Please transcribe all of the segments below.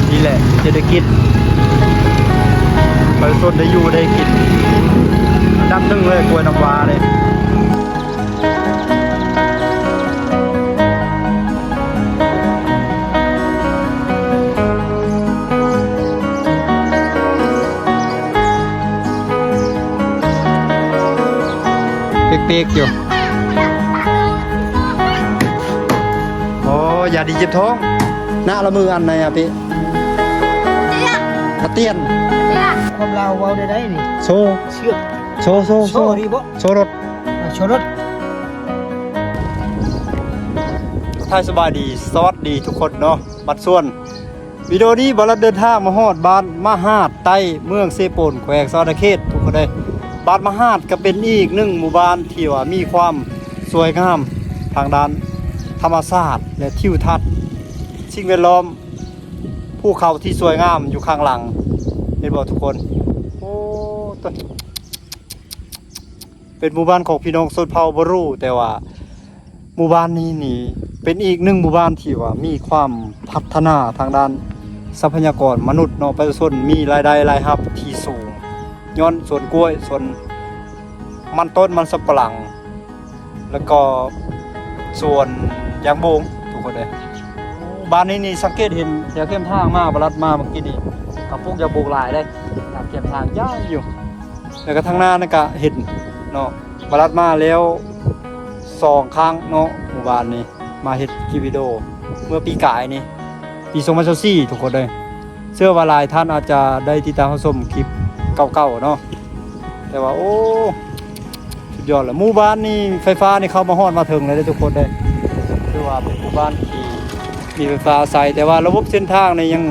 ນີ້ແຫຼະເສດຖະກິດ ປະຊາຊົນໄດ້ຢູ່ໄດ້ກິນ ອັນດັບໜຶ່ງເລີຍ ກ້ວຍນ້ຳວ້າເດ້. ເປັກໆຢູ່. ໂອ້ ຢາດີເຈັບທ້ອງ. ນະລະມືອັນໃນອະເປະ. ກະຕຽນ. ຄວາມລາວເວົ້າໄດ້ໄດ໋ນີ້. ໂຊ. ເຊ. ໂຊ ໂຊ ໂຊ ໂຊ ດີບໍ່? ໂຊລົດ. ໂຊລົດ. ທັກທາຍສະບາຍດີ ສະຫວັດດີທຸກຄົນເນາະ ບັດສ່ວນ ວິດີໂອນີ້ ບ່າວລັດເດີນທາງມາຮອດບ້ານມະຫາດໃຕ້ ເມືອງເຊໂປນ ແຂວງສະຫວັນນະເຂດ ທຸກຄົນເອີຍ. ບ້ານມະຫາດກໍເປັນອີກໜຶ່ງໝູ່ບ້ານທີ່ວ່າມີຄວາມສວຍງາມທາງດ້ານທຳມະຊາດ ແລະ ທິວທັດ ສິ່ງແວດລ້ອມ ພູເຂົາທີ່ສວຍງາມຢູ່ຂ້າງຫຼັງ ເຫັນບໍ່ທຸກຄົນ? ໂອ້ ເປັນໝູ່ບ້ານຂອງພີ່ນ້ອງຊົນເຜົ່າບຣູ ແຕ່ວ່າໝູ່ບ້ານນີ້ນີ້ເປັນອີກໜຶ່ງໝູ່ບ້ານທີ່ວ່າມີຄວາມພັດທະນາທາງດ້ານຊັບພະຍາກອນມະນຸດເນາະ, ປະຊາຊົນມີລາຍໄດ້ລາຍຮັບທີ່ສູງ ຍ້ອນສວນກ້ວຍ ສວນມັນຕົ້ນ ມັນສຳປະຫຼັງ ແລ້ວກໍສວນຢາງບົງ ທຸກຄົນເອີຍ. ບ້ານນີ້ນີ້ສັງເກດເຫັນແຖວເຄມທາງມາ ບາລັດມາເມື່ອກີ້ນີ້ ເຂົາປູກຢາງບົງຫຼາຍເດ້ ຕາມເຄມທາງໃຫຍ່ຢູ່. ແລ້ວກໍທາງໜ້ານັ້ນກະເຫັນເນາະ ບາລັດມາແລ້ວສອງຄັ້ງເນາະ ໝູ່ບ້ານນີ້ ມາເຮັດຄລິບວິດີໂອເມື່ອປີກາຍນີ້ ປີສອງພັນຊາວສີ່ ທຸກຄົນເອີຍ. ເຊື່ອວ່າຫຼາຍທ່ານອາດຈະໄດ້ຕິດຕາມຮັບຊົມຄລິບເກົ່າໆເນາະ ແຕ່ວ່າ ໂອ້ ສຸດຍອດລະ ໝູ່ບ້ານນີ້ໄຟຟ້ານີ້ເຂົ້າມາຮອດມາເຖິງແລ້ວເດ້ທຸກຄົນເດ້. ຖືວ່າເປັນໝູ່ບ້ານທີ່ມີໄຟຟ້າອາໄສ ແຕ່ວ່າລະບົບເສັ້ນທາງນີ້ຍັງ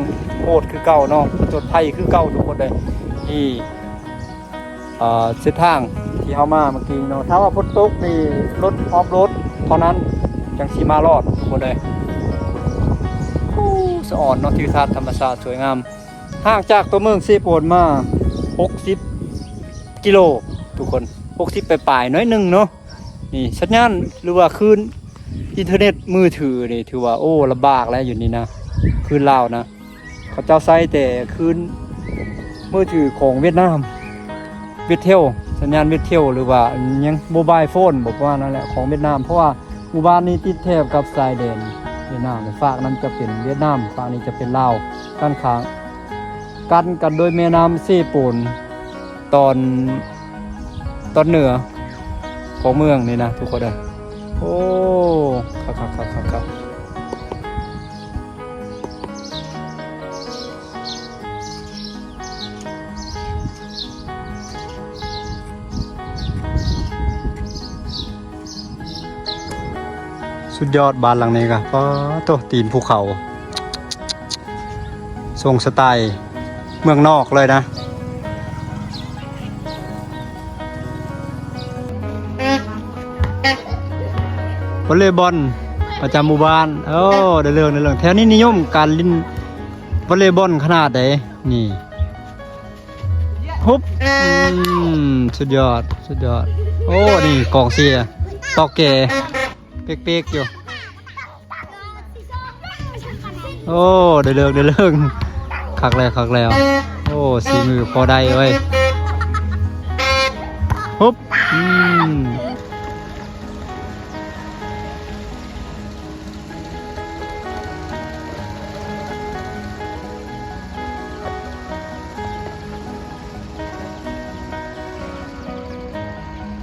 ໂຫດຄືເກົ່າເນາະ ຜະຈົນໄພຄືເກົ່າທຸກຄົນເດ້. ນີ້ ເອີ ເສັ້ນທາງທີ່ເຮົາມາເມື່ອກີ້ເນາະ ຖ້າວ່າຝົນຕົກນີ້ລົດອອຟໂຣດເທົ່ານັ້ນຈັ່ງຊິມາລອດທຸກຄົນເດ້. ໂອ້ ສະອອນເນາະ ທິວທັດທຳມະຊາດສວຍງາມ. ຫ່າງຈາກຕົວເມືອງເຊໂປນມາຫົກສິບກິໂລທຸກຄົນ ຫົກສິບປາຍໆໜ້ອຍໜຶ່ງເນາະ. ນີ້ສັນຍານ ຫຼືວ່າຄື້ນອິນເຕີເນັດມືຖືນີ້ ຖືວ່າ ໂອ້ ລຳບາກແລ້ວຢູ່ນີ້ນະ ຄື້ນລາວນະ. ເຂົາເຈົ້າໃຊ້ແຕ່ຄື້ນມືຖືຂອງຫວຽດນາມ ຫວຽດເທວ ສັນຍານຫວຽດເທວ ຫຼືວ່າຫຍັງ ໂມບາຍໂຟນ ບໍ່ ປະມານນັ້ນແຫຼະ ຂອງຫວຽດນາມ ເພາະວ່າໝູ່ບ້ານນີ້ຕິດແທບກັບຊາຍແດນຫວຽດນາມ ຟາກນັ້ນຈະເປັນຫວຽດນາມ ຟາກນີ້ຈະເປັນລາວ ກັນຂ້າງ ກັ້ນກັນໂດຍແມ່ນ້ຳເຊໂປນ ຕອນ ຕອນເໜືອຂອງເມືອງນີ້ນະທຸກຄົນເອີຍ. ໂອ້ ຄັກໆໆໆໆ. ສຸດຍອດ ບ້ານຫຼັງນີ້ກະ ປາໂຕ ຕີນພູເຂົາ ຊົງສະໄຕເມືອງນອກເລີຍນະ. ວອລເລບອນປະຈຳໝູ່ບ້ານ. ໂອ້ ໄດ້ເລື່ອງ ໄດ້ເລື່ອງ. ແຖວນີ້ນິຍົມການຫຼິ້ນວອລເລບອນຂະໜາດໃດນີ້. ຫຸບ ອືມ ສຸດຍອດ ສຸດຍອດ. ໂອ້ ນີ້ກອງເຊຍ ຕອກແກ່ ເປັກໆຢູ່. ໂອ້ ໄດ້ເລີກ ໄດ້ເລີກ. ຄັກແລ້ວ ຄັກແລ້ວ. ໂອ້ ສີມືພໍໄດ້ເວີຍ. ຫຸບ ອືມ.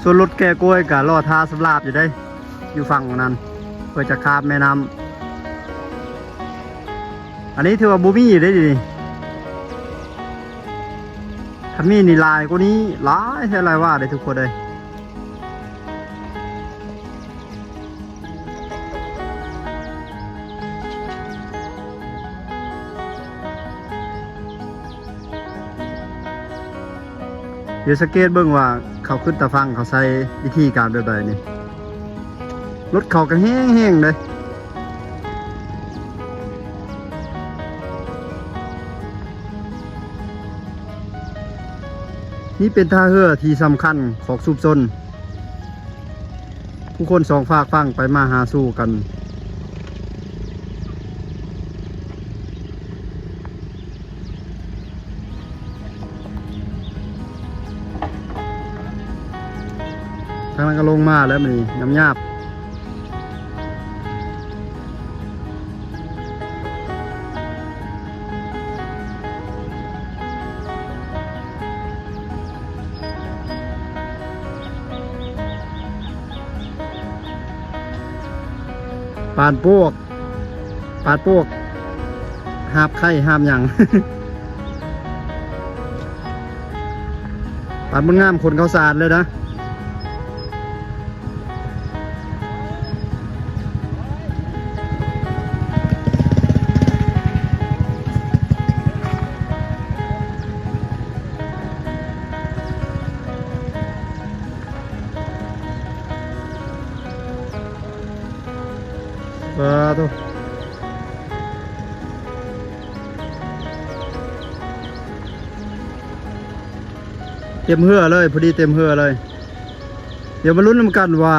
ສ່ວນລົດແກ່ກ້ວຍກະລໍຖ້າສຳລາບຢູ່ເດ້ ຢູ່ຝັ່ງນັ້ນ ເພື່ອຈະຂ້າມແມ່ນ້ຳ. ອັນນີ້ຖືວ່າບໍ່ມີເດ້ນີ້ ຄັນມີນີ້ຫຼາຍກວ່ານີ້ ຫຼາຍແທ້ຫຼາຍວ່າເດ້ທຸກຄົນເອີຍ. ດຽວສັງເກດເບິ່ງວ່າເຂົາຂຶ້ນຕາຝັ່ງ ເຂົາໃຊ້ວິທີການແບບໃດນີ້. ລົດເຂົາກະແຮງໆເດ້. ນີ້ເປັນທ່າເຮືອທີ່ສຳຄັນຂອງຊຸມຊົນ. ຜູ້ຄົນສອງຟາກຝັ່ງໄປມາຫາສູ່ກັນ. ທາງນັ້ນກໍລົງມາແລ້ວ ມື້ນີ້ຫຍາບໆ. ປານປວກ ປານປວກ ຫາບໄຂ່ຫາບຫຍັງ ປານບຸນງາມຂົນເຂົ້າສານເລີຍນະ. ສາທຸ ເຕັມເຮືອເລີຍ ພໍດີເຕັມເຮືອເລີຍ. ດຽວມາລຸ້ນນຳກັນວ່າ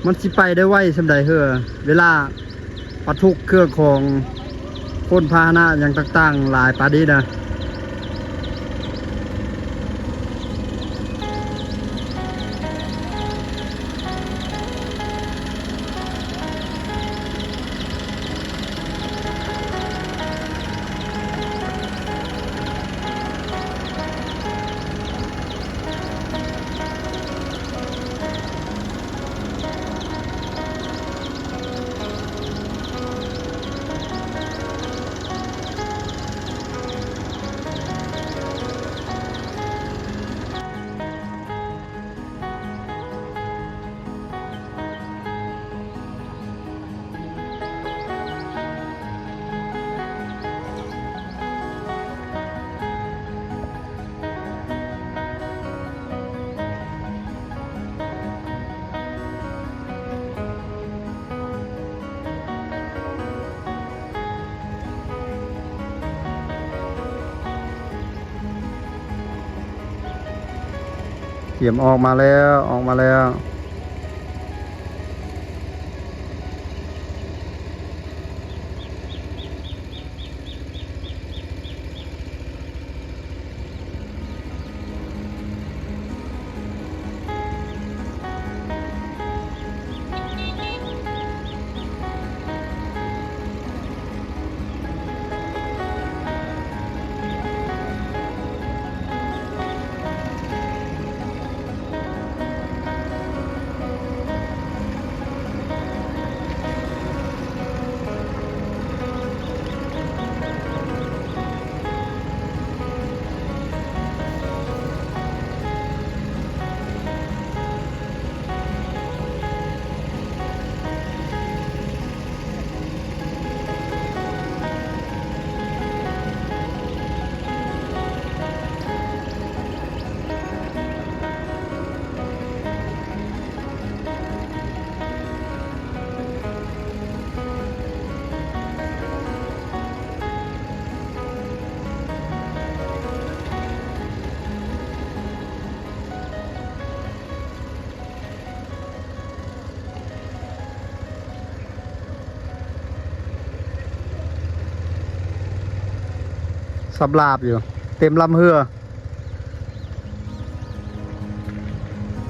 ມັນຊິໄປໄດ້ໄວສ່ຳໃດເຮືອ ເວລາບັນທຸກເຄື່ອງຂອງ ຂົນພາຫະນະຫຍັງຕ່າງໆ ຫຼາຍປານນີ້ນະ. ກຽມອອກມາແລ້ວ ອອກມາແລ້ວ. ສັບຫຼາບຢູ່ ເຕັມລຳເຮືອ.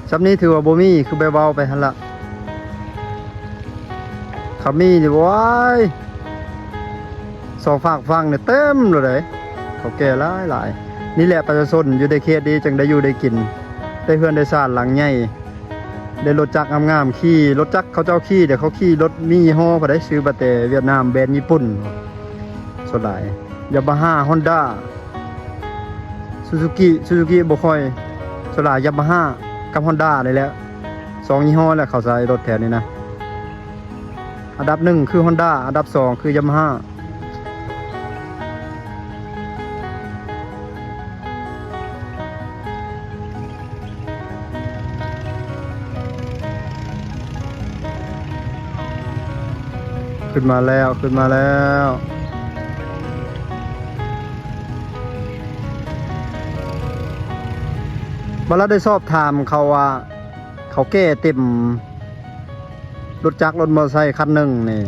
ຊ່ຳນີ້ຖືວ່າບໍ່ມີ ຄືໄປເວົ້າໄປຫັ້ນລະ. ຄັນມີນີ້ ໂອ້ຍ ສອງຟາກຝັ່ງນີ້ເຕັມໂລດເດ້ ເຂົາແກ່ຫຼາຍໆ. ນີ້ແຫຼະປະຊາຊົນຢູ່ໃນເຂດນີ້ ຈັ່ງໄດ້ຢູ່ໄດ້ກິນ ໄດ້ເຮືອນໄດ້ຊານຫຼັງໃຫຍ່ ໄດ້ລົດຈັກງາມໆ ຂີ່ລົດຈັກເຂົາເຈົ້າຂີ່ ແຕ່ເຂົາຂີ່ລົດມີຍີ່ຫໍ້ ເຂົາໄດ້ຊື້ມາແຕ່ຫວຽດນາມ ແບຣນຍີ່ປຸ່ນ ສ່ວນຫຼາຍ ຢາມາຮ່າ ຮອນດ້າ ຊູຊູກິ ຊູຊູກິບໍ່ຄ່ອຍ ສ່ວນຫຼາຍຢາມາຮ່າກັບຮອນດ້ານີ້ແຫຼະ ສອງຍີ່ຫໍ້ແຫຼະເຂົາໃຊ້ລົດແຖວນີ້ນະ. ອັນດັບໜຶ່ງຄືຮອນດ້າ ອັນດັບສອງຄືຢາມາຮ່າ. ຂຶ້ນມາແລ້ວ ຂຶ້ນມາແລ້ວ. ບັດລະໄດ້ສອບຖາມເຂົາວ່າ ເຂົາແກ່ເຕັມລົດຈັກລົດມໍເຕີໄຊຄັນໜຶ່ງນີ້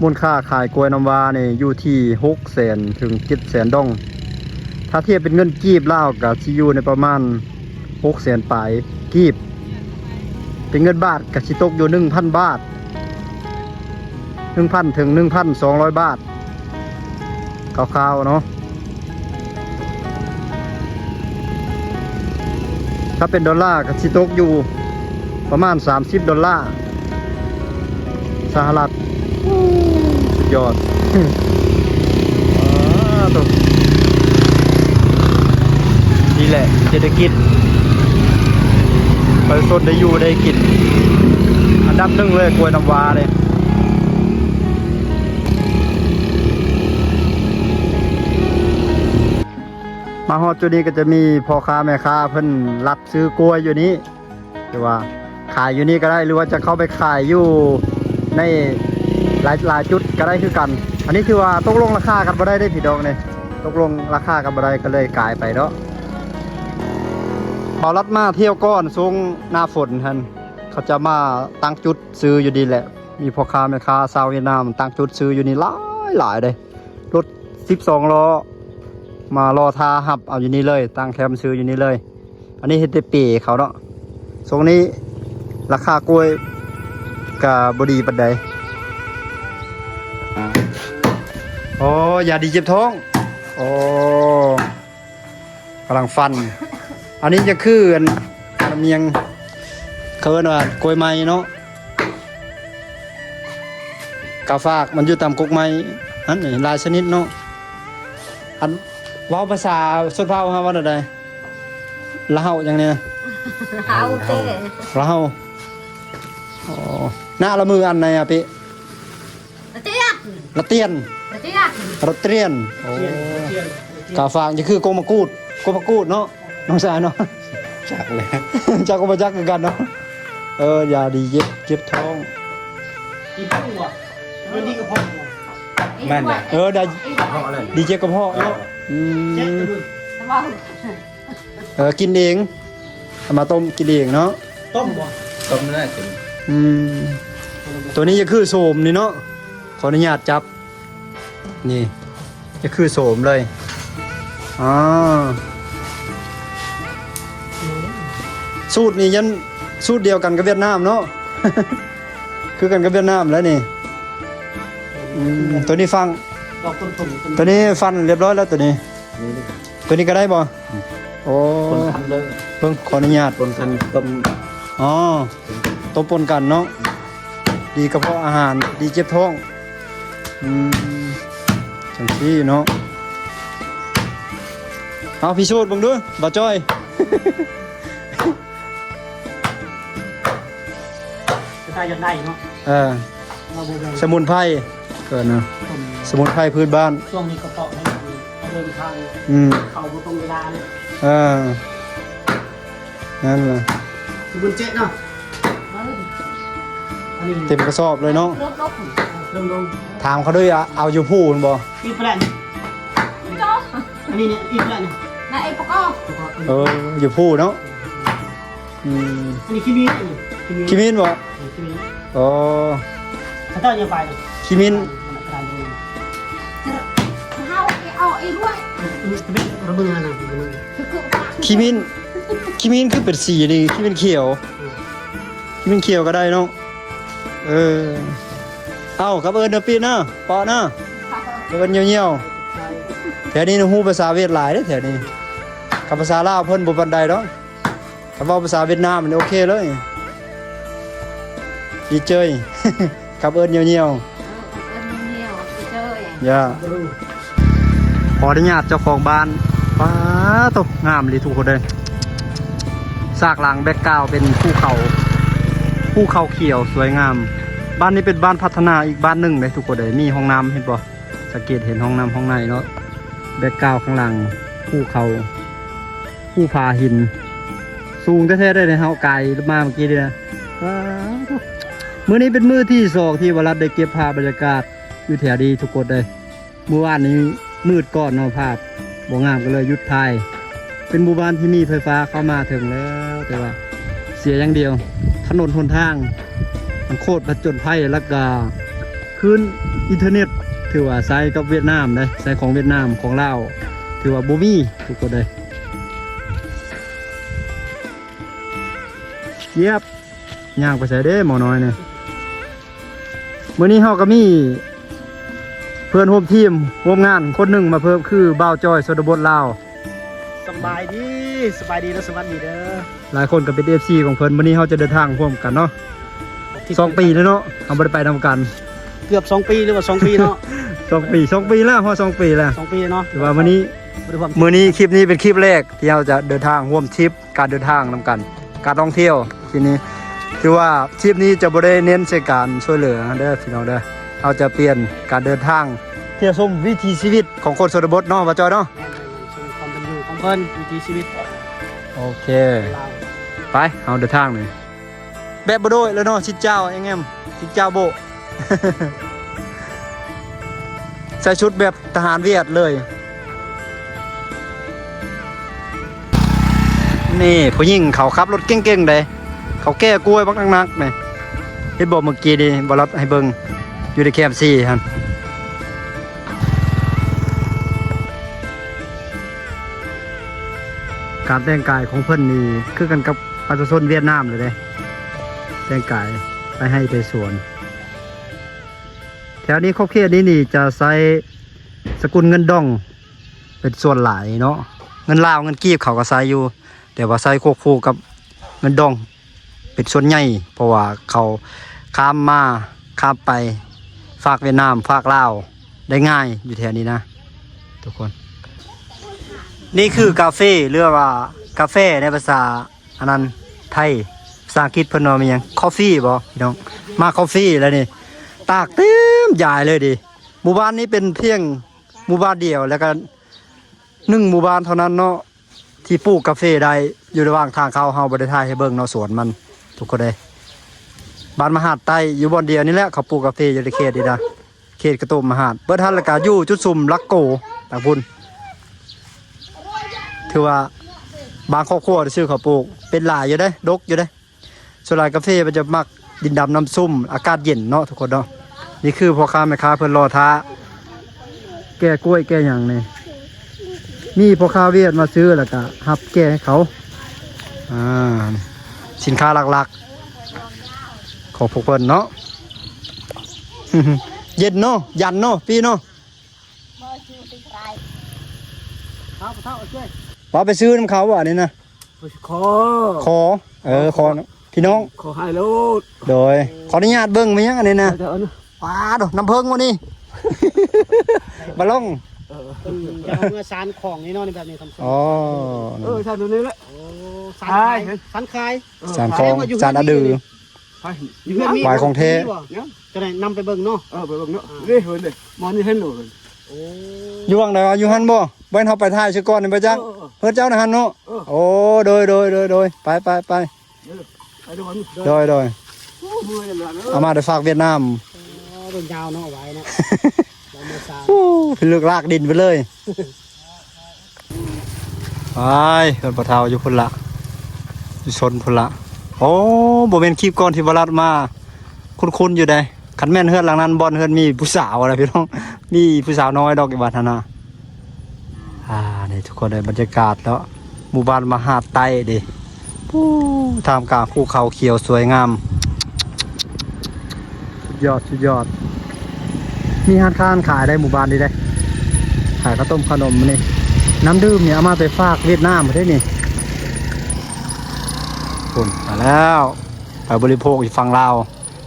ມູນຄ່າຂາຍກ້ວຍນ້ຳວ້ານີ້ຢູ່ທີ່ຫົກແສນເຖິງເຈັດແສນດອງ. ຖ້າທຽບເປັນເງິນກີບລາວກໍຊິຢູ່ໃນປະມານຫົກແສນປາຍກີບ, ເປັນເງິນບາດກໍຊິຕົກຢູ່ໜຶ່ງພັນບາດ, ໜຶ່ງພັນເຖິງໜຶ່ງພັນສອງຮ້ອຍບາດ ຄ່າວໆເນາະ. ຖ້າເປັນດອນລາກໍຊິຕົກຢູ່ປະມານສາມສິບດອນລາສະຫະລັດ. ສຸດຍອດ. ວ້າໂຕ ນີ້ແຫຼະເສດຖະກິດ ປະຊາຊົນໄດ້ຢູ່ໄດ້ກິນອັນດັບໜຶ່ງເລີຍ ກ້ວຍນ້ຳວ້າເດ້. ມາຮອດຈຸດນີ້ກໍຈະມີພໍ່ຄ້າແມ່ຄ້າເພິ່ນລັດຊື້ກ້ວຍຢູ່ນີ້ ຫຼືວ່າຂາຍຢູ່ນີ້ກໍໄດ້ ຫຼືວ່າຈະເຂົ້າໄປຂາຍຢູ່ໃນຫຼາຍ ຫຼາຍຈຸດກໍໄດ້ຄືກັນ. ອັນນີ້ຖືວ່າຕົກລົງລາຄາກັນບໍ່ໄດ້ເດ້ພີ່ນ້ອງນີ້, ຕົກລົງລາຄາກັນບໍ່ໄດ້ກໍເລີຍກາຍໄປເນາະ. ເຮົາລັດມາທ່ຽວກ່ອນຊ່ວງໜ້າຝົນຫັ້ນ ເຂົາຈະມາຕັ້ງຈຸດຊື້ຢູ່ນີ້ແຫຼະ. ມີພໍ່ຄ້າແມ່ຄ້າຊາວຫວຽດນາມຕັ້ງຈຸດຊື້ຢູ່ນີ້ຫຼາຍໆເດ້. ລົດສິບສອງລໍ້ມາລໍຖ້າຮັບເອົາຢູ່ນີ້ເລີຍ, ຕັ້ງແຄມຊື້ຢູ່ນີ້ເລີຍ. ອັນນີ້ເຮັດແຕ່ເປເຂົາເນາະ. ຊ່ວງນີ້ລາຄາກ້ວຍກະບໍ່ດີປານໃດ. ໂອ້ ຢາດີເຈັບທ້ອງ. ໂອ້ ກຳລັງຟັນ. ອັນນີ້ຈະຄືອັນ ອັນນຳຫຍັງ ເຂົາເອີ້ນວ່າກ້ວຍໄມ້ເນາະ. ກາຝາກມັນຢູ່ຕາມກົກໄມ້ຫັ້ນ ຫຼາຍຊະນິດເນາະ. ອັນ ເວົ້າພາສາຊົນເຜົ່າເຮົາວ່າແນວໃດ? ລະເຫົາຫຍັງນີ້ນະ? ລະເຫົາແທ້ ລະເຫົາ. ອໍ ນະລະມືອັນໃດອະເປ? ລະຕຽນ ລະຕຽນ ລະຕຽນ ລະຕຽນ. ໂອ້ ກາຝາກຈະຄືກົກມະກູດ ກົກມະກູດເນາະ ນ້ອງຊາຍເນາະ. ຈັກແຫຼະ ຈັກກໍບໍ່ຈັກຄືກັນເນາະ. ເອີ ຢາດີເຈັບ ເຈັບທ້ອງ. ດີກະເພາະບໍ່? ເອີ ດີກະເພາະບໍ່? ແມ່ນແຫຼະ. ເອີ ໄດ້ ດີກະເພາະເນາະ. ເອີ ອືມ ເຈັບກະດູກ. ເອີ ກິນເອງ ເອົາມາຕົ້ມກິນເອງເນາະ. ຕົ້ມບໍ່? ຕົ້ມໄດ້ກິນ. ອືມ ໂຕນີ້ຈະຄືໂສມນີ້ເນາະ. ຂໍອະນຸຍາດຈັບ ນີ້ຈະຄືໂສມເລີຍ. ອໍ ສູດນີ້ຍັນສູດດຽວກັນກັບຫວຽດນາມເນາະ. ຄືກັນກັບຫວຽດນາມແຫຼະນີ້. ອືມ ໂຕນີ້ຟັງ ໂຕນີ້ຟັນຮຽບຮ້ອຍແລ້ວໂຕນີ້. ໂຕນີ້ກໍໄດ້ບໍ່? ໂອ້ ຄົນຄັນເດີ ເບິ່ງ ຂໍອະນຸຍາດ ຄົນຄັນຕົ້ມ. ອໍ ຕົ້ມປົນກັນເນາະ. ດີກະເພາະອາຫານ ດີເຈັບທ້ອງ. ອືມ ຈັ່ງຊີ້ເນາະ. ເອົາ ພິສູດເບິ່ງດູ ບ່າວຈ້ອຍ. ຄືຕາຢາກໄດ້ເນາະ. ເອີ ສະໝຸນໄພ ເອີ້ນນະ ສະໝຸນໄພພື້ນບ້ານ. ຊ່ວງນີ້ກະເພາະໃຫ້ເດີນທາງ ອືມ ເຂົ້າບໍ່ຕົງເວລາເລີຍ. ເອີ ນັ້ນລະ ສະໝຸນເຈະເນາະ. ອັນນີ້ເຕັມກະສອບເລີຍເນາະ. ເລີ່ມລົງ ເລີ່ມລົງ. ຖາມເຂົາດ້ວຍ ເອົາຢູ່ພູພຸ້ນບໍ່? ອີກແປນ ອັນນີ້ນີ້ ອີກແປນ ນະ ເອປະກອບ. ເອີ ຢູ່ພູເນາະ. ອືມ ອັນນີ້ຂີ້ໝິ່ນ ຂີ້ໝິ່ນ ຂີ້ໝິ່ນບໍ່? ເອີ ຂີ້ໝິ່ນ. ອໍ ເຂົາເຈົ້າຍັງໄປ ຂີ້ໝິ່ນ. ເຮົາໄປເອົາອີກດ້ວຍ ຂີ້ໝິ່ນ ຂີ້ໝິ່ນຄືເປັນສີນີ້ ຂີ້ໝິ່ນຂຽວ ຂີ້ໝິ່ນຂຽວກໍໄດ້ເນາະ. ເອີ ເອົາ ກັບເອີ້ນເດີປີນເດີ ເປາະເດີ ກັບເອີ້ນຍ່ຽວໆ. ແຖວນີ້ຮູ້ພາສາຫວຽດຫຼາຍເດ້ແຖວນີ້. ຄັນພາສາລາວເພິ່ນບໍ່ປານໃດດອກ. ຄັນເວົ້າພາສາຫວຽດນາມນີ້ໂອເຄເລີຍ ອີເຈີຍ ກັບເອີ້ນຍ່ຽວໆ. ເອີ ກັບເອີ້ນຍ່ຽວໆ ອີເຈີຍ. ຢ່າ ຂໍອະນຸຍາດເຈົ້າຂອງບ້ານ. ປາໂຕ ງາມອີ່ຫຼີທຸກຄົນເອີຍ. ສາກຫຼັງແບັກກຣາວເປັນພູເຂົາ ພູເຂົາຂຽວສວຍງາມ. ບ້ານນີ້ເປັນບ້ານພັດທະນາອີກບ້ານໜຶ່ງເດ້ທຸກຄົນເອີຍ. ມີຫ້ອງນ້ຳ ເຫັນບໍ່? ສັງເກດເຫັນຫ້ອງນ້ຳຫ້ອງໃນເນາະ. ແບັກກຣາວຂ້າງຫຼັງພູເຂົາ ພູຜາຫີນ ສູງແທ້ໆເດ້. ເຮົາກາຍມາເມື່ອກີ້ນີ້ນະ. ວ້າໂທ້ ມື້ນີ້ເປັນມື້ທີສອງທີ່ວະລັດໄດ້ເກັບພາບບັນຍາກາດຢູ່ແຖວນີ້ທຸກຄົນເອີຍ. ມື້ວານນີ້ມືດກ່ອນເນາະ ພາບບໍ່ງາມກໍເລີຍຢຸດຖ່າຍ. ເປັນໝູ່ບ້ານທີ່ມີໄຟຟ້າເຂົ້າມາເຖິງແລ້ວ ແຕ່ວ່າ ເສຍຢ່າງດຽວ ຖະໜົນຫົນທາງ ມັນໂຄດຜະຈົນໄພ ແລ້ວກະຄື້ນອິນເຕີເນັດ ຖືວ່າໃຊ້ກັບຫວຽດນາມເດ້ ໃຊ້ຂອງຫວຽດນາມ ຂອງລາວ ຖືວ່າບໍ່ມີ ທຸກຄົນເອີຍ. ຢຽບ ຍ່າງໄປໃສເດ້ໝໍນ້ອຍນີ້? ມື້ນີ້ເຮົາກໍມີເພື່ອນຮ່ວມທີມຮ່ວມງານຄົນໜຶ່ງມາເພີ່ມ ຄືບ່າວຈອຍ ຊົນນະບົດລາວ. ສະບາຍດີ ສະບາຍດີ ແລະ ສະຫວັດດີເດີ. ຫຼາຍຄົນກໍເປັນເອັຟຊີຂອງເພິ່ນ. ມື້ນີ້ເຮົາຈະເດີນທາງຮ່ວມກັນເນາະ ສອງປີແລ້ວເນາະ ເຮົາບໍ່ໄດ້ໄປນຳກັນ ເກືອບສອງປີ ຫຼືວ່າສອງປີເນາະ ສອງປີ ສອງປີແລ້ວ ຮອດສອງປີແລ້ວ ສອງປີເນາະ. ຖືວ່າມື້ນີ້ ມື້ນີ້ ຄລິບນີ້ເປັນຄລິບແລກທີ່ເຮົາຈະເດີນທາງຮ່ວມທຣິບ ການເດີນທາງນຳກັນ ການທ່ອງທ່ຽວ. ທີນີ້ ຖືວ່າທຣິບນີ້ຈະບໍ່ໄດ້ເນັ້ນໃສ່ການຊ່ວຍເຫຼືອເດີພີ່ນ້ອງເດີ. ເຮົາຈະປ່ຽນການເດີນທາງ ທ່ຽວຊົມວິຖີຊີວິດຂອງຄົນຊົນນະບົດເນາະ ບ່າວຈອຍເນາະ. ແມ່ນໆໆ ຊົມຄວາມເປັນຢູ່ຂອງເພິ່ນ ວິຖີຊີວິດ. ໂອເຄ ລາວ ໄປ ເຮົາເດີນທາງນີ້ ແບບບໍ່ໂດຍແລ້ວເນາະ ຊິນເຈົ້າ ແອງແອມ ຊິນເຈົ້າໂບະ ໃສ່ຊຸດແບບທະຫານຫວຽດເລີຍ. ນີ້ຜູ້ຍິງເຂົາຂັບລົດເກັ່ງໆເດ້ ເຂົາແກ່ກ້ວຍບັກໜັກໆນີ້ ເຫັນບໍ່ ເມື່ອກີ້ນີ້ບໍ່ລັດໃຫ້ເບິ່ງ ຢູ່ໃນແຄມຊີຫັ້ນ. ການແຕ່ງກາຍຂອງເພິ່ນນີ້ຄືກັນກັບປະຊາຊົນຫວຽດນາມເລີຍເດ້ ແຕ່ງກາຍໄປໄຮ່ໄປສວນ. ແຖວນີ້ ຂອບເຂດນີ້ນີ້ຈະໃຊ້ສະກຸນເງິນດອງເປັນສ່ວນຫຼາຍເນາະ ເງິນລາວ ເງິນກີບເຂົາກໍໃຊ້ຢູ່ ແຕ່ວ່າໃຊ້ຄວບຄູ່ກັບເງິນດອງເປັນສ່ວນໃຫຍ່ ເພາະວ່າເຂົາຂ້າມມາ ຂ້າມໄປຝາກຫວຽດນາມ ຝາກລາວໄດ້ງ່າຍຢູ່ແຖວນີ້ນະທຸກຄົນ. ນີ້ຄືກາເຟ ຫຼືວ່າກາແຟໃນພາສາ ອັນນັ້ນໄທ ພາສາອັງກິດເພິ່ນວ່າແມ່ນຫຍັງ ຄອບຟີບໍ່ພີ່ນ້ອງ? ມາຄອບຟີແລ້ວນີ້ ຕາກເຕັມຢາຍເລີຍເດ້. ໝູ່ບ້ານນີ້ເປັນພຽງໝູ່ບ້ານດຽວ ແລ້ວກໍໜຶ່ງໝູ່ບ້ານເທົ່ານັ້ນເນາະ ທີ່ປູກກາເຟໄດ້. ຢູ່ລະຫວ່າງທາງເຂົ້າ ເຮົາບໍ່ໄດ້ຖ່າຍໃຫ້ເບິ່ງເນາະ ສວນມັນ ທຸກຄົນເອີຍ. ບ້ານມະຫາດໃຕ້ ຢູ່ບ່ອນດຽວນີ້ແຫຼະ ເຂົາປູກກາເຟຢູ່ໃນເຂດນີ້ນະ. ເຂດກະໂຕມມະຫາດ ເບິດຫັ້ນ ແລ້ວກະຢູ່ຈຸດຊຸມຫຼັກໂກທາງພຸ້ນ. ຖືວ່າບາງຄອບຄົວຊື່ເຂົາປູກ ເປັນຫຼາຍຢູ່ເດ້ ດົກຢູ່ເດ້. ສ່ວນຫຼາຍກາເຟມັນຈະມັກດິນດຳນ້ຳຊຸ່ມ ອາກາດເຢັນເນາະທຸກຄົນເນາະ. ນີ້ຄືພໍ່ຄ້າແມ່ຄ້າເພິ່ນລໍຖ້າ ແກ່ກ້ວຍແກ່ຫຍັງນີ້ ມີພໍ່ຄ້າຫວຽດມາຊື້ ແລ້ວກະຮັບແກ່ໃຫ້ເຂົາ. ອ່າ ສິນຄ້າຫຼັກໆຂອງພວກເພິ່ນເນາະ. ເຢັນເນາະ ຢັນເນາະ ປີ້ເນາະ. ເອົາ ເອົາ ເອົາ ເອົາ ວ່າໄປຊື້ນຳເຂົາບໍ່ ອັນນີ້ນະ? ຂໍ ຂໍ ເອີ ຂໍ ພີ່ນ້ອງ ຂໍໃຫ້ໂລດ. ໂດຍ ຂໍອະນຸຍາດເບິ່ງ ແມ່ນຫຍັງອັນນີ້ນະ? ເອີ ເອີ ປາດ ນ້ຳເຜິ້ງບໍ່ນີ້? ບາລົງ ເອີ ເພິ່ນຈະເອົາເມືອຊານຂອງນີ້ເນາະ ນີ້ແບບນີ້. ອໍ ເອີ ຊານຕົວນີ້ແຫຼະ. ໂອ້ ຊານຂາຍ ຊານຂາຍ ເອີ ຊານຂອງ ຊານອະດື. ໄປ ຢູ່ເຮືອນມີ ຫວາຍຂອງແທ້ ມີບໍ່? ຈັ່ງໃດນຳໄປເບິ່ງເນາະ. ເອີ ໄປເບິ່ງເນາະ. ອ່າ ນີ້ເພິ່ນເດ້ ໝໍນີ້ເຫັນໂລດ. ໂອ້ ຢູ່ຫວ່າງໃດວະ? ຢູ່ຫັ້ນບໍ່? ແມ່ນເຮົາໄປຖ່າຍຊະກ່ອນນີ້ບໍ່ຈັກ. ເອີ ເອີ ເຮືອນເຈົ້ານະຫັ້ນເນາະ. ເອີ ໂອ້ ໂດຍ ໂດຍ ໂດຍ ໂດຍ ໄປ ໄປ ໄປ. ເອີ ໄປເດີ ໂດຍ ໂດຍ. ໂອ້ ເມື່ອຍແລ້ວເດີ ເອົາມາແຕ່ຝາກຫວຽດນາມ. ອໍ ເບິ່ງຍາວເນາະ ຫວາຍເນາະ. ໂອ້ ເພິ່ນເລີກລາກດິນໄປເລີຍ. ໄປ ເຮືອນພໍ່ເຖົ້າຢູ່ພຸ້ນລະ ຢູ່ຊົນພຸ້ນລະ. ໂອ້ ບໍ່ແມ່ນຄລິບກ່ອນທີ່ບໍ່ລັດມາ ຄຸ້ນໆຢູ່ໃດ. ຄັນແມ່ນເຮືອນຫຼັງນັ້ນ ບ່ອນເຮືອນມີຜູ້ສາວນະພີ່ນ້ອງ ມີຜູ້ສາວນ້ອຍດອກ ຢູ່ບ້ານຫັ້ນນະ. ອ່າ ນີ້ທຸກຄົນເອີຍ ບັນຍາກາດເນາະ ໝູ່ບ້ານມະຫາດໃຕ້ເດ້. ປູ້ ທ່າມກາງພູເຂົາຂຽວສວຍງາມ ສຸດຍອດ ສຸດຍອດ. ມີຮ້ານຄ້າຮ້ານຂາຍໃດ ໝູ່ບ້ານນີ້ເດ້ ຂາຍເຂົ້າຕົ້ມເຂົ້າໜົມນີ້. ນ້ຳດື່ມນີ້ເອົາມາແຕ່ຝາກຫວຽດນາມເດ້ນີ້. ພຸ້ນ ມາແລ້ວ ໄປບໍລິໂພກຢູ່ຝັ່ງລາວ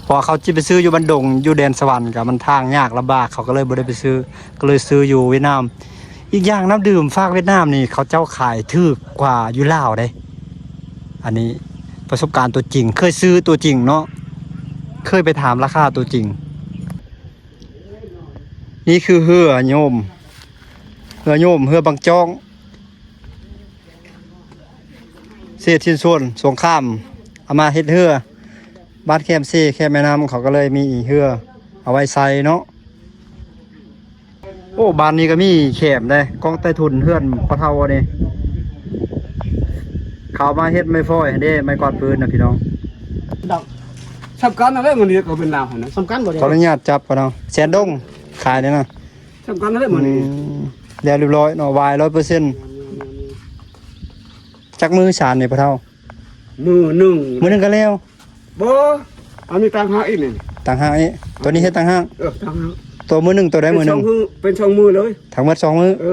ເພາະວ່າເຂົາຊິໄປຊື້ຢູ່ບ້ານດົງ ຢູ່ແດນສະຫວັນ ກະມັນທາງຍາກລຳບາກ ເຂົາກໍເລີຍບໍ່ໄດ້ໄປຊື້ ກໍເລີຍຊື້ຢູ່ຫວຽດນາມ. ອີກຢ່າງນ້ຳດື່ມຝາກຫວຽດນາມນີ້ ເຂົາເຈົ້າຂາຍຖືກກວ່າຢູ່ລາວເດ້. ອັນນີ້ປະສົບການຕົວຈິງ ເຄີຍຊື້ຕົວຈິງເນາະ ເຄີຍໄປຖາມລາຄາຕົວຈິງ. ນີ້ຄືເຮືອໂຍມ ເຮືອໂຍມ ເຮືອບັງຈອງ ເສດຊິ້ນສ່ວນສົງຄາມ ເອົາມາເຮັດເຮືອ. ບ້ານແຄມເຊ ແຄມແມ່ນ້ຳ ເຂົາກໍເລີຍມີເຮືອເອົາໄວ້ໃຊ້ເນາະ. ໂອ້ ບ້ານນີ້ກໍມີແຄມເດ້ ກ້ອງໃຕ້ທຸນເຮືອນພໍ່ເຖົ້າອັນນີ້. ເຂົາມາເຮັດໄມ້ຟອຍຫັ້ນເດ້ ໄມ້ກວາດພື້ນນະພີ່ນ້ອງ. ດອກ ສຳຄັນນັ້ນແຫຼະ ມື້ນີ້ກໍເປັນລາວຫັ້ນນະ. ສຳຄັນບໍ່ເດ້? ຂໍອະນຸຍາດຈັບກ່ອນເນາະ. ແສນດົງ ຂາຍເດ້ນະ. ສຳຄັນນັ້ນແຫຼະ ມື້ນີ້. ອືມ ແລ້ວຮຽບຮ້ອຍເນາະ ວາຍຮ້ອຍເປີເຊັນ. ຈັກມື້ສານນີ້ພໍ່ເຖົ້າ? ມື້ໜຶ່ງ ມື້ໜຶ່ງກໍແລ້ວ. ບໍ່ ອັນນີ້ຕ່າງຫາກອີກນີ້ ຕ່າງຫາກອີກ. ຕົວນີ້ເຮັດຕ່າງຫາກ. ເອີ ຕ່າງຫາກ. ຕົວມື້ໜຶ່ງ ຕົວໃດມື້ໜຶ່ງ? ເປັນສອງມື້ ເປັນສອງມື້ເລີຍ. ທັງໝົດສອງມື້. ເອີ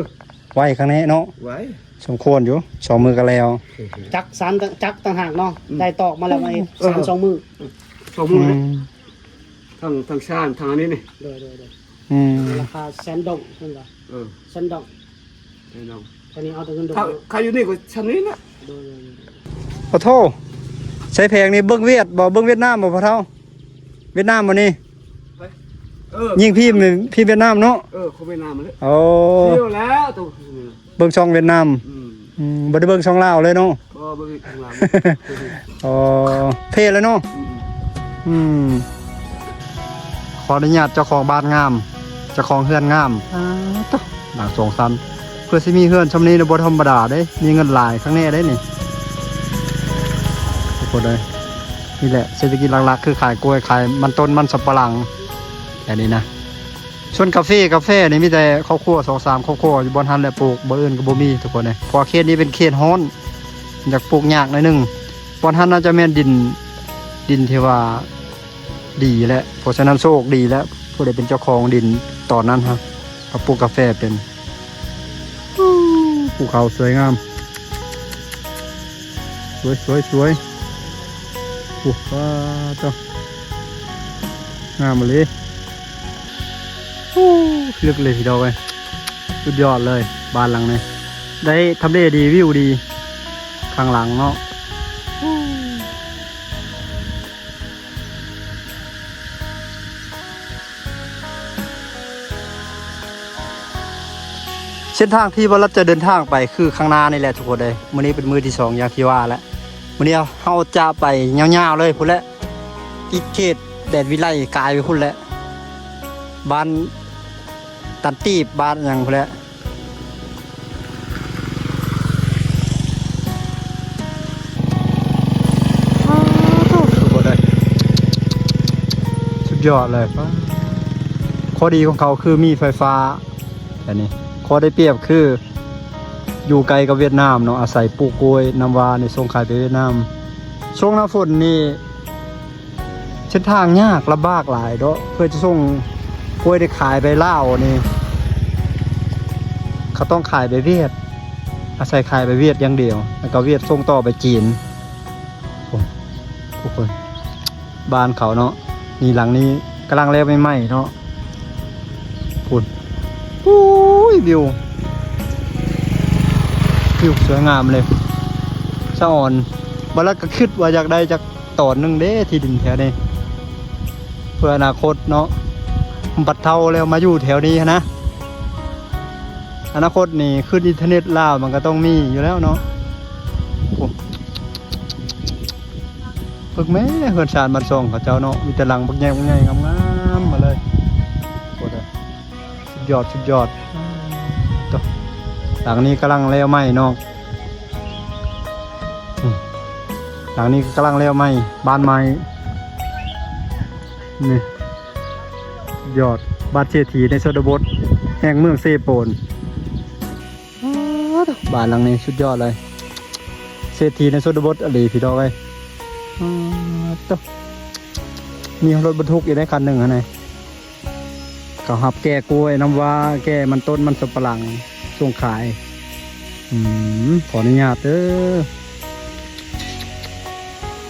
ໄວຄັກແນ່ເນາະ. ໄວ ສົມຄວນຢູ່ ສອງມື້ກໍແລ້ວ. ຈັກສານ ຈັກຕ່າງຫາກເນາະ. ອືມ ໄດ້ຕອກມາແລ້ວ ມາເຮັດ ເອີ ສານສອງມື້. ສອງມື້. ອືມ ທັງ ທັງສານ ທັງອັນນີ້ນີ້. ໂດຍ ໂດຍ ໂດຍ. ອືມ ລາຄາແສນດົງເພິ່ນວ່າ. ເອີ ແສນດົງ ແສນດົງ. ອັນນີ້ເອົາແຕ່ເງິນໂດລາ. ຄ່າຢູ່ນີ້ກໍຊ່ຳນີ້ນະ. ໂດຍ ໂດຍ ໂດຍ. ໂອ້ໂທ ໃສ່ແຜງນີ້ເບິ່ງຫວຽດບໍ່ ເບິ່ງຫວຽດນາມບໍ່ພໍ່ເຖົ້າ? ຫວຽດນາມບໍ່ນີ້? ເອີ ຍິງພີມ ພີມຫວຽດນາມເນາະ. ເອີ ຂອງຫວຽດນາມແຫຼະ. ໂອ້ ດຽວແລ້ວໂຕ ເບິ່ງຊ່ອງຫວຽດນາມ. ອືມ ອືມ ບໍ່ໄດ້ເບິ່ງຊ່ອງລາວເລີຍເນາະ. ບໍ່ ບໍ່ເບິ່ງຊ່ອງລາວ. ອໍ ເພແລ້ວເນາະ. ອືມ ອືມ ຂໍອະນຸຍາດເຈົ້າຂອງບ້ານງາມ ເຈົ້າຂອງເຮືອນງາມ. ອາ ໂຕ ຫຼັງສອງຊັ້ນ ເພື່ອຊິມີເຮືອນຊ່ຳນີ້ນະ ບໍ່ທຳມະດາເດ້. ມີເງິນຫຼາຍຄັກແນ່ເດ້ນີ້ ທຸກຄົນເອີຍ. ນີ້ແຫຼະເສດຖະກິດຫຼັກໆ ຄືຂາຍກ້ວຍ ຂາຍມັນຕົ້ນ ມັນສຳປະຫຼັງ ແບບນີ້ນະ. ສວນກາເຟ ກາເຟນີ້ມີແຕ່ຄອບຄົວສອງສາມຄອບຄົວຢູ່ບ່ອນຫັ້ນແຫຼະປູກ ບ່ອນອື່ນກໍບໍ່ມີ ທຸກຄົນເອີຍ. ເພາະວ່າເຂດນີ້ເປັນເຂດຮ້ອນ ຢາກປູກຍາກໜ້ອຍໜຶ່ງ. ບ່ອນຫັ້ນໜ້າຈະແມ່ນດິນ ດິນທີ່ວ່າດີແຫຼະ. ເພາະສະນັ້ນໂຊກດີແຫຼະ ຜູ້ໃດເປັນເຈົ້າຂອງດິນຕອນນັ້ນຮະ ກໍປູກກາເຟເປັນ. ພູເຂົາສວຍງາມ ສວຍ ສວຍ ສວຍ. ໂອ້ ວ້າ ເຈົ້າ ງາມອີ່ຫຼີ. ໂອ້ ລຶກເລີຍພີ່ນ້ອງເອີຍ ສຸດຍອດເລີຍ ບ້ານຫຼັງນີ້. ໄດ້ທຳເລດີ ວິວດີ ຂ້າງຫຼັງເນາະ. ເສັ້ນທາງທີ່ບ່າວລັດຈະເດີນທາງໄປຄືຂ້າງໜ້ານີ້ແຫຼະທຸກຄົນເອີຍ. ມື້ນີ້ເປັນມື້ທີສອງຢ່າງທີ່ວ່າແຫຼະ. ມື້ນີ້ເຮົາຈະໄປຍາວໆເລີຍພຸ້ນແຫຼະ ຕິດເຂດແດນວິໄລ ກາຍໄປພຸ້ນແຫຼະ ບ້ານຕັນຕີບ ບ້ານຫຍັງພຸ້ນແຫຼະ. ສຸດຍອດເລີຍ. ຂໍ້ດີຂອງເຂົາຄືມີໄຟຟ້າ ແຕ່ນີ້ ຂໍ້ໄດ້ປຽບຄືຢູ່ໃກ້ກັບຫວຽດນາມເນາະ ອາໄສປູກກ້ວຍນ້ຳວ້ານີ້ສົ່ງຂາຍໄປຫວຽດນາມ. ຊ່ວງໜ້າຝົນນີ້ ເສັ້ນທາງຍາກລຳບາກຫຼາຍເນາະ ເພື່ອຈະສົ່ງກ້ວຍໄດ້ຂາຍໄປລາວນີ້ ເຂົາຕ້ອງຂາຍໄປຫວຽດ ອາໄສຂາຍໄປຫວຽດຢ່າງດຽວ ແລ້ວກໍຫວຽດສົ່ງຕໍ່ໄປຈີນ. ໂອ້ ທຸກຄົນ ບ້ານເຂົາເນາະ ນີ້ຫຼັງນີ້ກຳລັງແລ້ວໃໝ່ໆເນາະ. ພຸ້ນ ໂອ້ຍ ວິວ ວິວສວຍງາມເລີຍ ສະອອນ. ບ່າວລັດກໍຄິດວ່າຢາກໄດ້ຈັກຕອນໜຶ່ງເດ້ ທີ່ດິນແຖວນີ້ ເພື່ອອະນາຄົດເນາະ ບັດເຖົ້າແລ້ວມາຢູ່ແຖວນີ້ຫັ້ນນະ. ອະນາຄົດນີ້ຂຶ້ນອິນເຕີເນັດລາວມັນກໍຕ້ອງມີຢູ່ແລ້ວເນາະ. ໂອ້ ເບິ່ງແມ້ເຮືອນຊານບ້ານຊ່ອງເຂົາເຈົ້າເນາະ ມີແຕ່ຫຼັງບັກໃຫຍ່ ບັກໃຫຍ່ງາມໆມາເລີຍ. ໂອ້ ສຸດຍອດ ສຸດຍອດ. ໂຕ ຫຼັງນີ້ກຳລັງແລ້ວໃໝ່ເນາະ. ອືມ ຫຼັງນີ້ກຳລັງແລ້ວໃໝ່ ບ້ານໃໝ່ ນີ້ ຍອດ ບ້ານເສດຖີໃນຊົນນະບົດແຫ່ງເມືອງເຊໂປນ. ອ້າ ບ້ານຫຼັງນີ້ສຸດຍອດເລີຍ ເສດຖີໃນຊົນນະບົດອີ່ຫຼີພີ່ນ້ອງເອີຍ. ອ້າ ໂຕ ມີລົດບັນທຸກຢູ່ໃນຄັນໜຶ່ງຫັ້ນນະ. ເຂົາຮັບແກ່ກ້ວຍນ້ຳວ້າ ແກ່ມັນຕົ້ນ ມັນສຳປະຫຼັງ ສົ່ງຂາຍ. ອືມ ຂໍອະນຸຍາດເດີ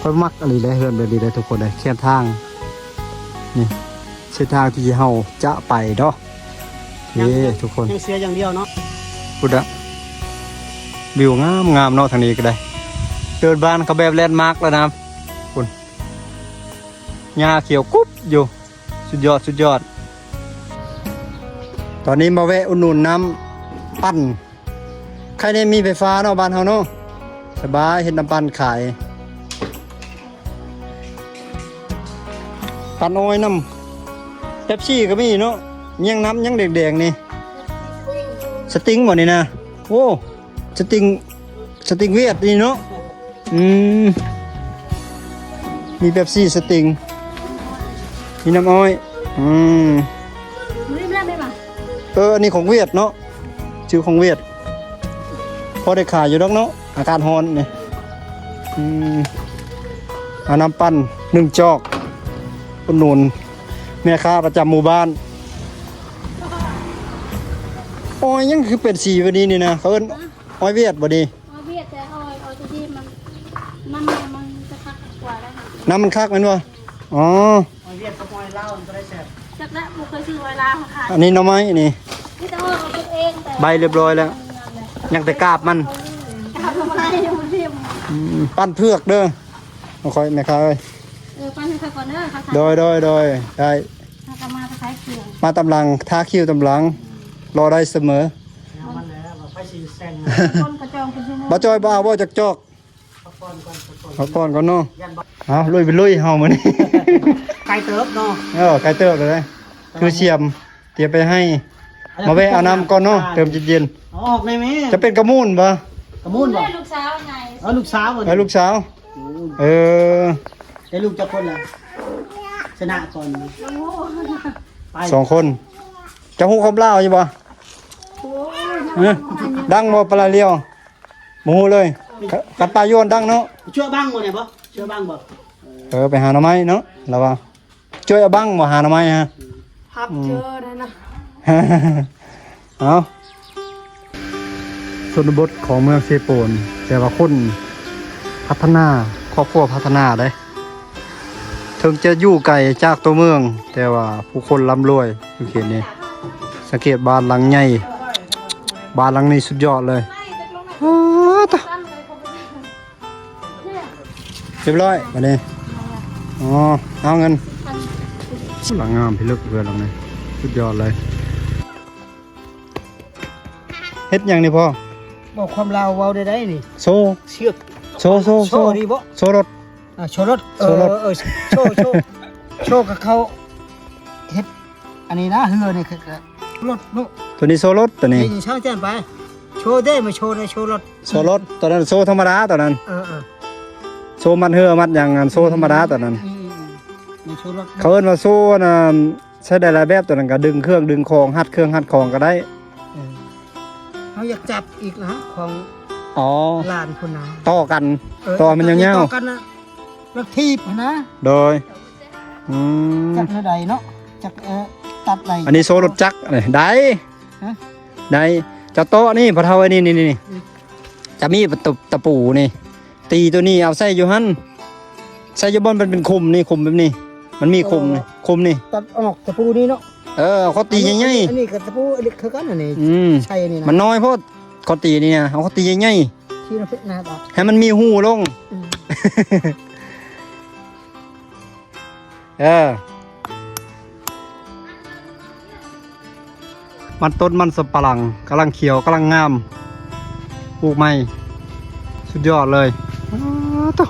ຂ້ອຍມັກອີ່ຫຼີເດ້ ເຮືອນແບບນີ້ເດ້ທຸກຄົນເດ້ ແຄມທາງ. ນີ້ເສັ້ນທາງທີ່ເຮົາຈະໄປເນາະ. ເອີ ທຸກຄົນ ຍັງເສຍຢ່າງດຽວເນາະ. ພຸ້ນນະ ວິວງາມໆເນາະ ທາງນີ້ກໍໄດ້ ເດີນບ້ານເຂົາແບບແລນມາກແລ້ວນະ. ພຸ້ນ ຫຍ້າຂຽວກຸບຢູ່. ສຸດຍອດ ສຸດຍອດ. ຕອນນີ້ມາແວະອຸດໜູນນ້ຳປັ່ນ ໃຄແນ່ມີໄຟຟ້າເນາະ ບ້ານເຮົາເນາະ ສະບາຍ ເຮັດນ້ຳປັ່ນຂາຍ. ປັ່ນອ້ອຍນຳ ເປັບຊີກໍມີເນາະ. ຫຍັງນຳ ຫຍັງແດງໆນີ້ ສະຕິງບໍ່ນີ້ນະ? ໂອ້ ສະຕິງ ສະຕິງຫວຽດນີ້ເນາະ. ອືມ ມີເປັບຊີ ສະຕິງ ມີນ້ຳອ້ອຍ. ອືມ ເອີ ອັນນີ້ຂອງຫວຽດເນາະ ຊື່ຂອງຫວຽດ ພໍໄດ້ຂາຍຢູ່ດອກເນາະ ອາກາດຮ້ອນນີ້. ອືມ ເອົານ້ຳປັ່ນໜຶ່ງຈອກ ອຸດໜູນແມ່ຄ້າປະຈຳໝູ່ບ້ານ. ອ້ອຍຫຍັງຄືເປັນສີແບບນີ້ນີ້ນະ ເຂົາເອີ້ນອ້ອຍຫວຽດບໍ່ນີ້? ອ້ອຍຫວຽດ ແຕ່ອ້ອຍ ອ້ອຍຕະກີ້ມັນ ນ້ຳມັນຈະຄັກກວ່າໄດ໋. ນ້ຳມັນຄັກແມ່ນບໍ່? ອໍ ອ້ອຍຫວຽດກັບອ້ອຍລາວມັນຕົວໃດແຊບ? ຈັກແຫຼະ ບໍ່ເຄີຍຊື້ອ້ອຍລາວມາຂາຍ. ອັນນີ້ໜໍ່ໄມ້ນີ້ ມີແຕ່ອ້ອຍເອົາເກັບເອງ ແຕ່ໃບຮຽບຮ້ອຍແລ້ວ ຍັງແຕ່ກາບມັນ ກາບມັນຍັງບໍ່ຖິ້ມ. ອືມ ປັ່ນເຜືອກເດີ ຂອງຂ້ອຍແມ່ຄ້າເອີຍ. ເອີ ປັ່ນໃຫ້ຂ້ອຍກ່ອນເດີ. ໂດຍ ໂດຍ ໂດຍ ໄດ້ ເຮົາກໍມາຂາຍເຄື່ອງ ມາຕາມຫຼັງ ທາຄິວຕາມຫຼັງ ອືມ ລໍໄດ້ສະເໝີ. ແນວມັນແຫຼະ ວ່າໃຜຊິແຊງ ຄົນກໍຈອງເປັນຊົ່ວໂມງ. ບໍ່ຈ່ອຍ ບໍ່ເອົາບໍ່ຈັກຈອກ ພັກຜ່ອນກ່ອນ ພັກຜ່ອນ ພັກຜ່ອນກ່ອນເນາະ. ຢ້ານບໍ່ ເອົາ ລຸຍໄປລຸຍເຮົາມື້ນີ້ ໄກເຕີບເນາະ. ເອີ ໄກເຕີບເລີຍ ຄືສຽມ ຕຽມໄປໃຫ້ ມາແວະເອົານ້ຳກ່ອນເນາະ ເຕີມເຢັນໆ. ເອົາອອກໄດ້ແມ? ຈະເປັນກະມູນບໍ່? ກະມູນບໍ່? ລູກສາວໃຫຍ່. ເອີ ລູກສາວບໍ່? ເອີ ລູກສາວ. ໂອ້ ເອີ ໄດ້ລູກຈັກຄົນລະ? ຊະນະກ່ອນ ສອງຄົນ. ເຈົ້າຮູ້ຄວາມລາວຢູ່ບໍ່? ໂອ້ຍ ຮະ? ດັງບໍ່ປາລາລຽວ? ບໍ່ຮູ້ເລີຍ. ກັດປາຍວນດັງເນາະ. ຊ່ວຍບັງບໍ່ໄດ້ບໍ່? ຊ່ວຍບັງບໍ່? ເອີ ໄປຫາໜໍ່ໄມ້ເນາະ ລາວວ່າ ຊ່ວຍເອົາບັງບໍ່ ຫາໜໍ່ໄມ້ຮະ? ຮັບເຈີໄດ້ນະ. ເອົາ ຊົນນະບົດຂອງເມືອງເຊໂປນ ແຕ່ວ່າຄົນພັດທະນາ ຄອບຄົວພັດທະນາເດ້. ເຖິງຈະຢູ່ໄກຈາກຕົວເມືອງ ແຕ່ວ່າຜູ້ຄົນລ່ຳລວຍຢູ່ເຂດນີ້. ສັງເກດບ້ານຫຼັງໃຫຍ່ ບ້ານຫຼັງນີ້ສຸດຍອດເລີຍ. ອ້າ ຕະ ຮຽບຮ້ອຍບາດນີ້. ອໍ ເອົາເງິນ. ຫຼັງງາມພິລຶກ ເຮືອນຫຼັງນີ້ສຸດຍອດເລີຍ. ເຮັດຫຍັງນີ້ພໍ່? ເວົ້າຄວາມລາວເວົ້າໄດ້ໃດນີ້? ໂຊ ເຊືອກ ໂຊ ໂຊ ໂຊ ໂຊນີ້ບໍ່? ໂຊລົດ. ອ່າ ໂຊລົດ. ເອີ ໂຊລົດ ເອີ ໂຊ ໂຊ ໂຊກໍເຂົາເຮັດ ອັນນີ້ນະ ເຮືອນີ້ຄືລົດເນາະ. ຕົວນີ້ໂຊລົດ ຕົວນີ້ ນີ້ຊ່າງແຈ້ນໄປ ໂຊເດ້ ມາໂຊໃນໂຊລົດ. ໂຊລົດ ຕົວນັ້ນໂຊທຳມະດາ ຕົວນັ້ນ. ເອີໆ ໂຊມັດເຮືອມັດຫຍັງ ອັນໂຊທຳມະດາຕົວນັ້ນ. ອືມໆໆ ໃນໂຊລົດ ເຂົາເອີ້ນວ່າໂຊອັນນັ້ນ ໃຊ້ໄດ້ຫຼາຍແບບ. ຕົວນັ້ນກໍດຶງເຄື່ອງດຶງຂອງ ຮັດເຄື່ອງຮັດຂອງກໍໄດ້. ເອີ ເຮົາຢາກຈັບອີກນະ ຂອງ ອໍ ຫຼານພຸ້ນນະ ຕໍ່ກັນ. ເອີ ຕໍ່ມັນຍາວໆ ຕໍ່ກັນນະ ລົດຖີບນະ. ໂດຍ ອືມ ຈັກແນວໃດເນາະ ຈັກ ເອີ ຕັດໄດ້. ອັນນີ້ໂຊລົດຈັກ ອັນນີ້ໄດ້ ຮະ ໄດ້. ຈະຕໍ່ນີ້ພໍ່ເຖົ້າ ນີ້ ນີ້ ນີ້ ອືມ ຈະມີຕະ ຕະປູນີ້ ຕີຕົວນີ້ເອົາໃສ່ຢູ່ຫັ້ນ ໃສ່ຢູ່ບ່ອນມັນເປັນຂຸມນີ້ ຂຸມແບບນີ້ ມັນມີຂຸມນີ້ ຂຸມນີ້ ຕັດອອກຕະປູນີ້ເນາະ. ເອີ ເອົາເຂົາຕີໃຫຍ່ໆ ອັນນີ້ ອັນນີ້ກໍຕະປູ ອັນນີ້ຄືກັນ ອັນນີ້ ອືມ ໃສ່ອັນນີ້ນະ ມັນນ້ອຍໂພດ ເຂົາຕີນີ້ນະ ເອົາເຂົາຕີໃຫຍ່ໆ ທີ່ມັນເປັນໜ້າຕາ ໃຫ້ມັນມີຮູລົງ. ອືມ ເອີ ມັນຕົ້ນມັນສຳປະຫຼັງກຳລັງຂຽວກຳລັງງາມ ປູກໃໝ່ ສຸດຍອດເລີຍ. ອ້າ ໂຕ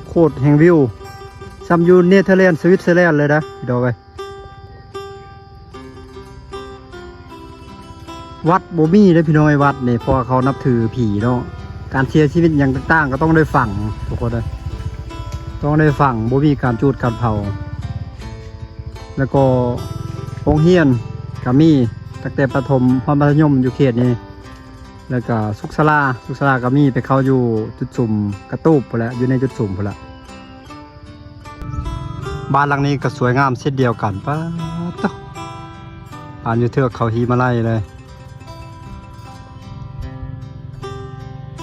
ໂຄດແຫ່ງວິວ ສ່ຳຢູ່ເນເທີແລນ ສະວິດເຊີແລນເລີຍນະ ພີ່ນ້ອງເອີຍ. ວັດບໍ່ມີເດ້ພີ່ນ້ອງເອີຍ ວັດນີ້ ເພາະວ່າເຂົານັບຖືຜີເນາະ. ການເສຍຊີວິດຫຍັງຕ່າງໆ ກໍຕ້ອງໄດ້ຝັງ ທຸກຄົນເອີຍ ຕ້ອງໄດ້ຝັງ ບໍ່ມີການຈູດການເຜົາ. ແລ້ວກໍໂຮງຮຽນກໍມີ ຕັ້ງແຕ່ປະຖົມຮອດມັດທະຍົມຢູ່ເຂດນີ້. ແລ້ວກໍສຸກສາລາ ສຸກສາລາກໍມີ ໄປເຂົ້າຢູ່ຈຸດຊຸມກະຕູບພຸ້ນແຫຼະ ຢູ່ໃນຈຸດຊຸມພຸ້ນແຫຼະ. ບ້ານຫຼັງນີ້ກໍສວຍງາມເຊັ່ນດຽວກັນ. ປາດໂທ້ ບ້ານຢູ່ເທືອກເຂົາຫິມາໄລເລີຍ.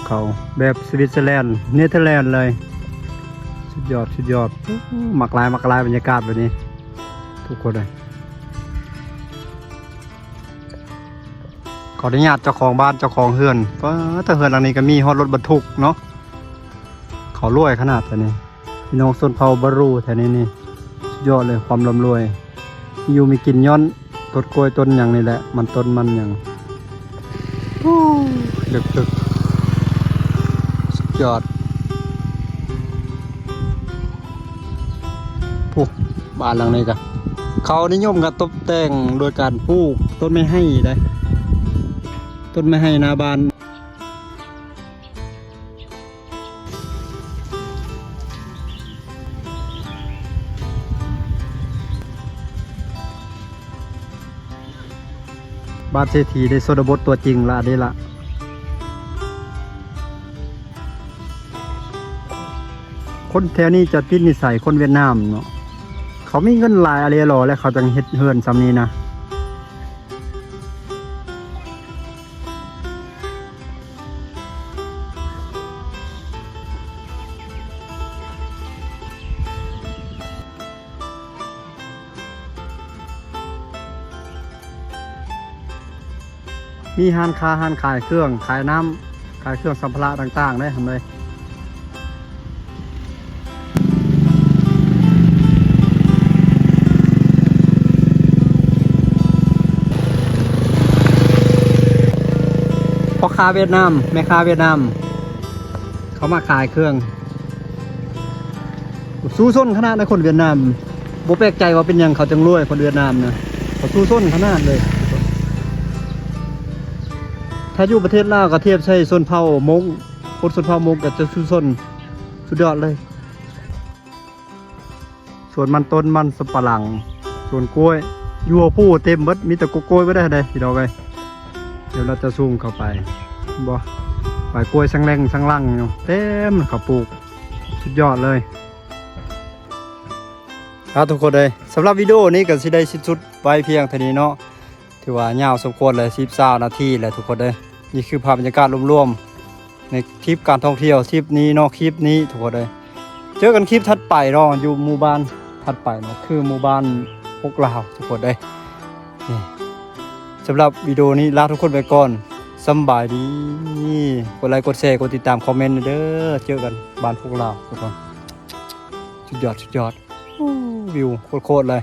ເຂົາແບບສະວິດເຊີແລນ ເນເທີແລນເລີຍ. ສຸດຍອດ ສຸດຍອດ. ໂອ້ ມັກຫຼາຍ ມັກຫຼາຍ ບັນຍາກາດແບບນີ້ ທຸກຄົນເອີຍ. ຂໍອະນຸຍາດເຈົ້າຂອງບ້ານ ເຈົ້າຂອງເຮືອນ. ປາດ ເຮືອນຫຼັງນີ້ກໍມີຮອດລົດບັນທຸກເນາະ. ເຂົາລວຍຂະໜາດແທ້ນີ້. ພີ່ນ້ອງຊົນເຜົ່າບາຣູແຖວນີ້ນີ້ ສຸດຍອດເລີຍ ຄວາມລ່ຳລວຍ ມີຢູ່ມີກິນຍ້ອນຕົ້ນກ້ວຍຕົ້ນຫຍັງນີ້ແຫຼະ ມັນຕົ້ນມັນຫຍັງ. ໂອ້ ເລິກໆ ສຸດຍອດ. ໂອ້ ບ້ານຫຼັງນີ້ກະ ເຂົານິຍົມກັນຕົບແຕ່ງໂດຍການປູກຕົ້ນໄມ້ໄຮເດ້ ຕົ້ນໄມ້ໄຮໜ້າບ້ານ. ບ້ານເສຖີໃນຊົນນະບົດຕົວຈິງລະເດ້ລະ. ຄົນແຖວນີ້ຈະຕິດນິໄສຄົນຫວຽດນາມເນາະ ເຂົາມີເງິນຫຼາຍອະເລຫຼໍ ແລະ ເຂົາຈັ່ງເຮັດເຮືອນສ່ຳນີ້ນະ. ມີຮ້ານຄ້າ ຮ້ານຂາຍເຄື່ອງ ຂາຍນ້ຳ ຂາຍເຄື່ອງສຳພາລະຕ່າງໆເດ້ ເຫັນບໍ່? ພໍ່ຄ້າຫວຽດນາມ ແມ່ຄ້າຫວຽດນາມ ເຂົາມາຂາຍເຄື່ອງ ສູ້ຊົນຂະໜາດໃດຄົນຫວຽດນາມ. ບໍ່ແປກໃຈວ່າເປັນຫຍັງເຂົາຈັ່ງລວຍ ຄົນຫວຽດນາມນະ ເຂົາສູ້ຊົນຂະໜາດເລີຍ. ຖ້າຢູ່ປະເທດລາວກໍທຽບໃສ່ຊົນເຜົ່າມົ້ງ ຄົນຊົນເຜົ່າມົ້ງກໍຈະສູ້ຊົນສຸດຍອດເລີຍ. ສວນມັນຕົ້ນ ມັນສຳປະຫຼັງ ສວນກ້ວຍ ຢູ່ຫົວພູເຕັມເບິດ ມີແຕ່ກ້ວຍເບິດເດ້ພີ່ນ້ອງເອີຍ. ດຽວລາວຈະຊູມເຂົ້າໄປ ເຫັນບໍ່ ປາຍກ້ວຍສັງແລ່ງສັງຫຼັ່ງຢູ່ ເຕັມເຂົາປູກ ສຸດຍອດເລີຍ. ອ່າ ທຸກຄົນເອີຍ ສຳລັບວິດີໂອນີ້ກໍຊິໄດ້ສິ້ນສຸດໄວ້ພຽງເທົ່ານີ້ເນາະ ຖືວ່າຍາວສົມຄວນແລ້ວ ສິບ ຊາວນາທີແລ້ວທຸກຄົນເອີຍ. ນີ້ຄືພາບບັນຍາກາດລວມໆ ໃນທຣິບການທ່ອງທ່ຽວທຣິບນີ້ເນາະ ຄລິບນີ້ທຸກຄົນເອີຍ. ເຈີກັນຄລິບຖັດໄປເນາະ ຢູ່ໝູ່ບ້ານຖັດໄປເນາະ ຄືໝູ່ບ້ານຮົກລາວທຸກຄົນເອີຍ. ນີ້ ສຳລັບວິດີໂອນີ້ລາທຸກຄົນໄປກ່ອນ ສຳບາຍດີ. ກົດໄລ ກົດແຊ ກົດຕິດຕາມ ຄອມເມັນເດີ. ເຈີກັນບ້ານຮົກລາວທຸກຄົນ. ສຸດຍອດ ສຸດຍອດ ໂອ້ ວິວໂຄດໆເລີຍ.